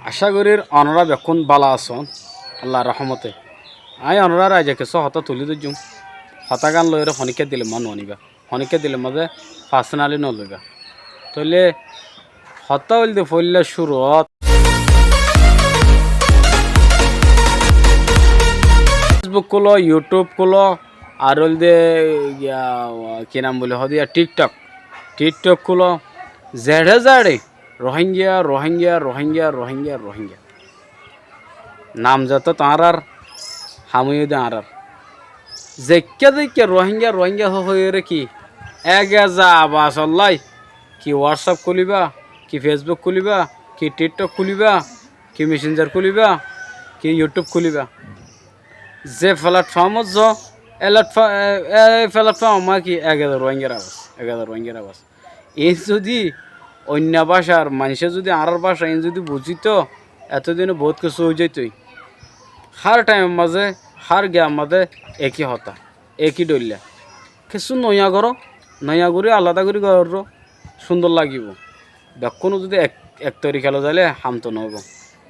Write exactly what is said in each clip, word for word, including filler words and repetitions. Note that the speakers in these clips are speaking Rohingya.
Acá gorír onorá bekkún bála asón, Allar rohómote. Aññí onoráre aijja kessú hotá tulí dóijjum. Hotágan loiyóre honíkka dilor mazé no aníba. Honíkka dilor mazé farsónali no loiba. Tóile hotá óilde foóila cúruot Facebook kúlo, YouTube kúlo, ar óilde, iya, ki nam buli hoó de, iya, TikTok. TikTok kúlo, zeçé zeçé Rohingya, Rohingya, Rohingya, Rohingya, Rohingya. Nam zeto añárar, ham óiye de añárar. Zeikka zeikka Rohingya, Rohingya hó-, hoiyóre ki, ek eza abas ollái, ki WhatsApp kúliba, ki Facebook kúliba, ki TikTok kúliba, ki Messenger kúliba, ki YouTube kúliba. Ze platformot zo, e platfo-, e, e platform ki ek eza Rohingyar abas, ek eza Rohingyar abas. Iín zudi oinno bácar maincé zudi añárar báca iín zudi buzíto, etódine boóut kessú ói zaitói. Hár thaimor mazé, hár giyar mazé ekí hotá, ekí dhoilla. Kessú noiya goró, noiya gorí alada gorí goró, cúndor lagibóu. Bekkúne zudi ek, ek torika loi zailé ham to noóibou.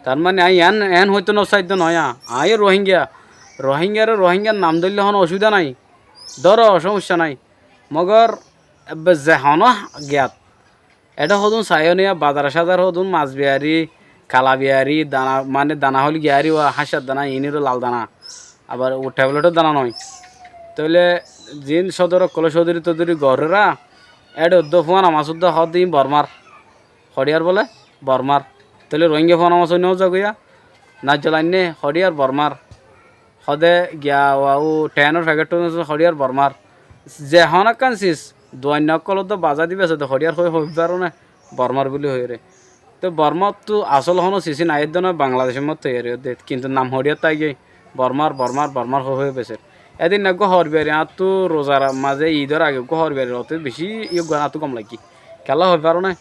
Tar mane aññí eén, eén hoitó no saidde noó, aññí Rohingya, Rohingyare Rohingyar nam dóille honó ocúbida nái, dóro, cómoiccá nái. Mogor ebbe ze honó giyat, eçé hodún saiyó niya, bazar-cázar hodún mas biyari, kala biyari, dana, mane dana hoil giyari wa, háñccár dana, iínor lal dana, abar u thebletor dana noó. Tóile ziín sódor ókkolé códori-tódori goréra, eçé uddúa fúañra mas uddúa hoódde iín Bormár. Hoçiyar bóle? Bormár. Tóile Rohingya fúañra mas ói no zagoiya? Naijjol ainné hoçiyar? Bormár. Hode giya wa u thenor fekettu hoçiyar? Bormár. Ze honó ekkán sis duainna ókkolór dóre bazá di besé de hoçiyar hoói, hoói faróne? Bormár buli hoiyóre. Te Bormáttu asól honó sisí nái edde noó, Bangladecór mazé toiyari ódde, kintu nam hoçiyar táigiyoi, Bormár, Bormár, Bormár hoói hoói beser. Edin eggúa hoor biyari añáttu ruzar mazé, Idor age eggúa hoor biyari lote bicí eggúa añáttu gom laiggé. Kiyólla hoói faróne?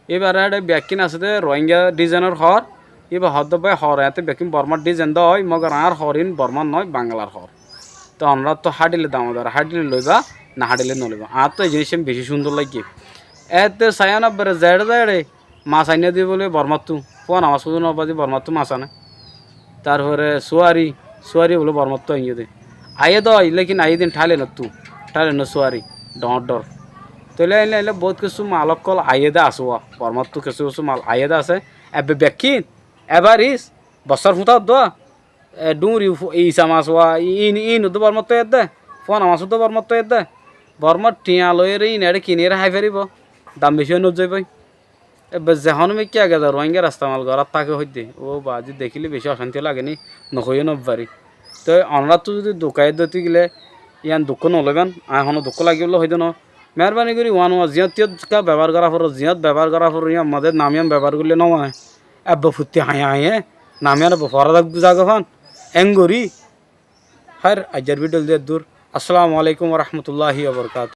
Íbar eçé bekkín asé dé Rohingya dizainor hoor. Íba hoódde bái hoor eñátte bekkín Bormár dizain dé ói, mogor añár hoor iín Bormár noó, Banglar hoor. Te onoráttu háçile damodar, háçile loibá, na háçile noloibá. Añáttu e ziníc iín bicí cúndor laiggé. Ette saiyón abbare zeçé zeçé mas ainné dé bóle Bormáttu, fúañra mas hodún no bazí Bormáttu mas ané. Tarfore súari, súari bóle Bormáttu aiyé dé. Aiyé dé ói, lékin aiyé dé Tháilenottú, Tháilenor súari, dhoóñr dhoóñr. Tóile aile, aile boóut kessú mal ókkol aiyé dé asé wa, Bormáttu kessú kessú mal aiyé dé asé. Ebbe bekkín, ebar is, bossár fuñta uddúa, e, dhúñri, isa mas wa, iín, iín uddúa Bormáttu aiyé dé, fúañra mas uddúa Bormáttu aiyé dé. Bormár thiañ loiyóre iín eçé kiniyóre hái faribóu, dam bicí ói no zaibói. Ebbe ze honó mikká ek eza Rohingya estemal gorát táke hoidde, ó baázi dekíle bicí ocánti lage ní, nohoiyó nofari. Toi onoráttu zudi duk aiyé dé óigile, yían dukkó noloiban, aññí honó dukkó lagibólla hoidé noó. Meérbani gorí uán uán ziyót tiyót bebahár gorá foré, ziyót bebahár gorá foré, yían mazé nam yían bebahár goillé nómane. Ebbe futti hañiye hañiye nam yían ebbe forá zagói fán. Engorí, háir, aijjar bídhiyo dé eddúr. Assalamu alaikum wa rahmatullahi wa barakatuhu.